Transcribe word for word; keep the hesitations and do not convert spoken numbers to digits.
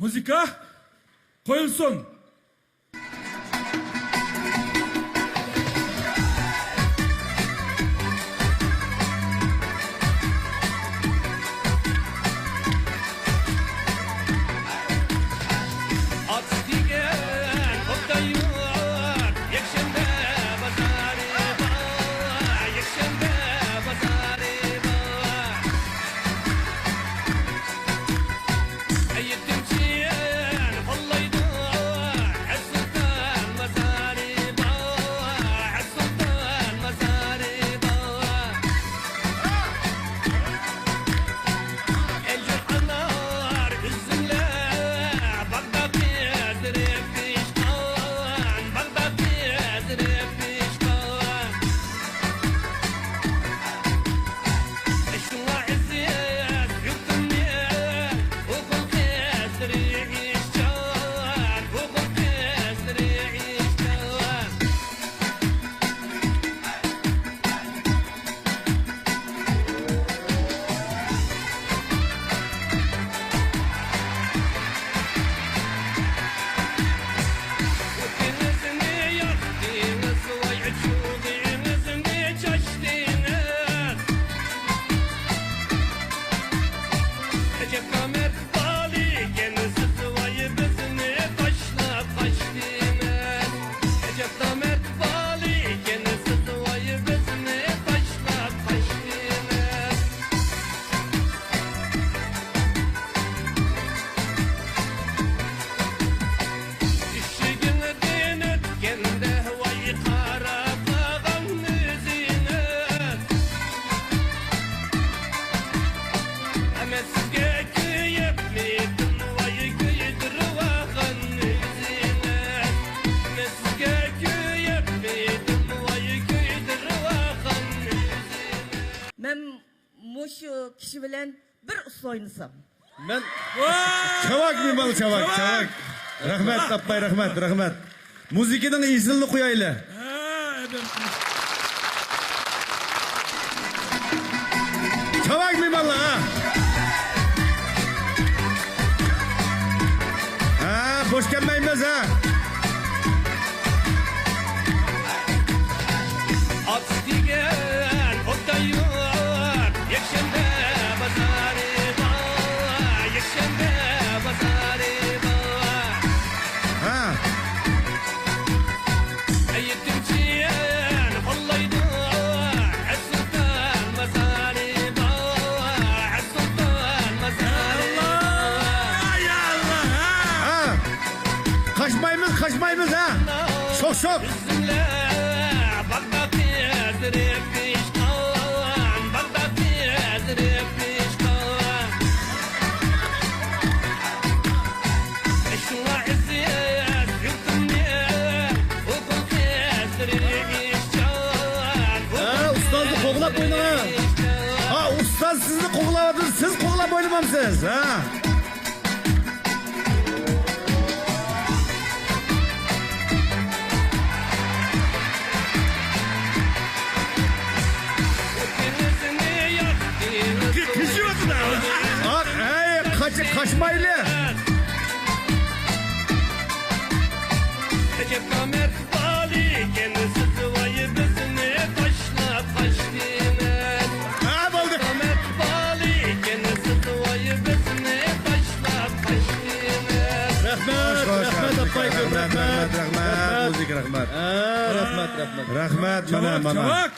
مۇزىكا قويۇلسۇن! ئاتىسى دېگەن ئوبدان يۇرت، يەكشەنبە بازارى بار، يەكشەنبە بازارى بار. يېتىمچىيەن قوللايدۇ، ئەسسۇلتان مازارى بار، ئەسسۇلتان مازارى بار. ئەجىر ئانار ئۈزۈملەر، باغدا قىزىرىپ پىشقان، باغدا قىزىرىپ پىشقان. شۇڭا ئەزىز يۇرتۇمنى ئوغۇل قىزلىرى ئىشچان، ئوغۇل قىزلىرى ئىشچان. دېڭىزنى ياقتىڭىز، ۋاي ئاچچىق دېڭىزنى چاچتىڭىز. ئەجەب نامەرد بالىكەنسىز، ۋاي بىزنى تاشلاپ قاچتىڭىز. ئەجەب نامەرد بالىكەنسىز، ۋاي بىزنى تاشلاپ قاچتىڭىز. ئىشىكىڭدىن ئۆتكەندە، ۋاي قارا قالغان يۈزىڭىز. مەن سىزگە كۆيۈپمىدىم، ۋاي كۆيدۈرۈۋالغان يۈزىڭىز. مەن سىزگە كۆيۈپمىدىم، ۋاي كۆيدۈرۈۋالغان يۈزىڭىز. مەن مۇشۇ كىشى بىلەن بىر ئۇسسۇل ئوينىسام. مەن ۋاي! چاۋاك مېھمان، چاۋاك، چاۋاك، چاۋاك. رەھمەت، ئاپاي، رەھمەت، رەھمەت. مۇزىكىنىڭ ئېسىلىنى قويايلى. ھە، ئەدەم. چاۋاك مېھمانلار، ھە. ھە، بوش كەلمەيمىز، ھە. ئاتىسى دېگەن ئوبدان يۇرت، يەكشەنبە بازارى بار، يەكشەنبە بازارى بار. ھە. يېتىمچىيەن قوللايدۇ، ئەسسۇلتان مازارى بار، ئەسسۇلتان مازارى بار. يا ئاللا، ھە. ھە. قاچمايمىز، قاچمايمىز، ھە. شوق، شوق. ئۈزۈملەر باغدا قىزىرىپ پىشقان، باغدا قىزىرىپ پىشقان. شۇڭا ئەزىز يۇرتۇمنى ئوغۇل قىزلىرى ئىشچان. ھە، ئۇستازنى قوغلاپ ئويناڭ. ھە، ئۇستاز سىزنى قوغلاۋاتىدۇ، سىز قوغلاپ ئوينىمامسىز، ھە؟ قېچىۋاتىدۇ. ئاق، ھەي، قاچ-، قاچمايلى. ئەجەب نامەرد بالىكەنسىز، ۋاي بىزنى تاشلاپ قاچتىڭىز. ھە، بولدى. نامەرد بالىكەنسىز، ۋاي بىزنى تاشلاپ قاچتىڭىز. رەھمەت، خوش، خوش، رەھمەت، ئاپايكىم، رەھمەت، رەھمەت، رەھمەت، رەھمەت. مۇزىكا، رەھمەت. ھە، رەھمەت، رەھمەت. رەھمەت، مانا، چاۋاك، مانا. چاۋاك.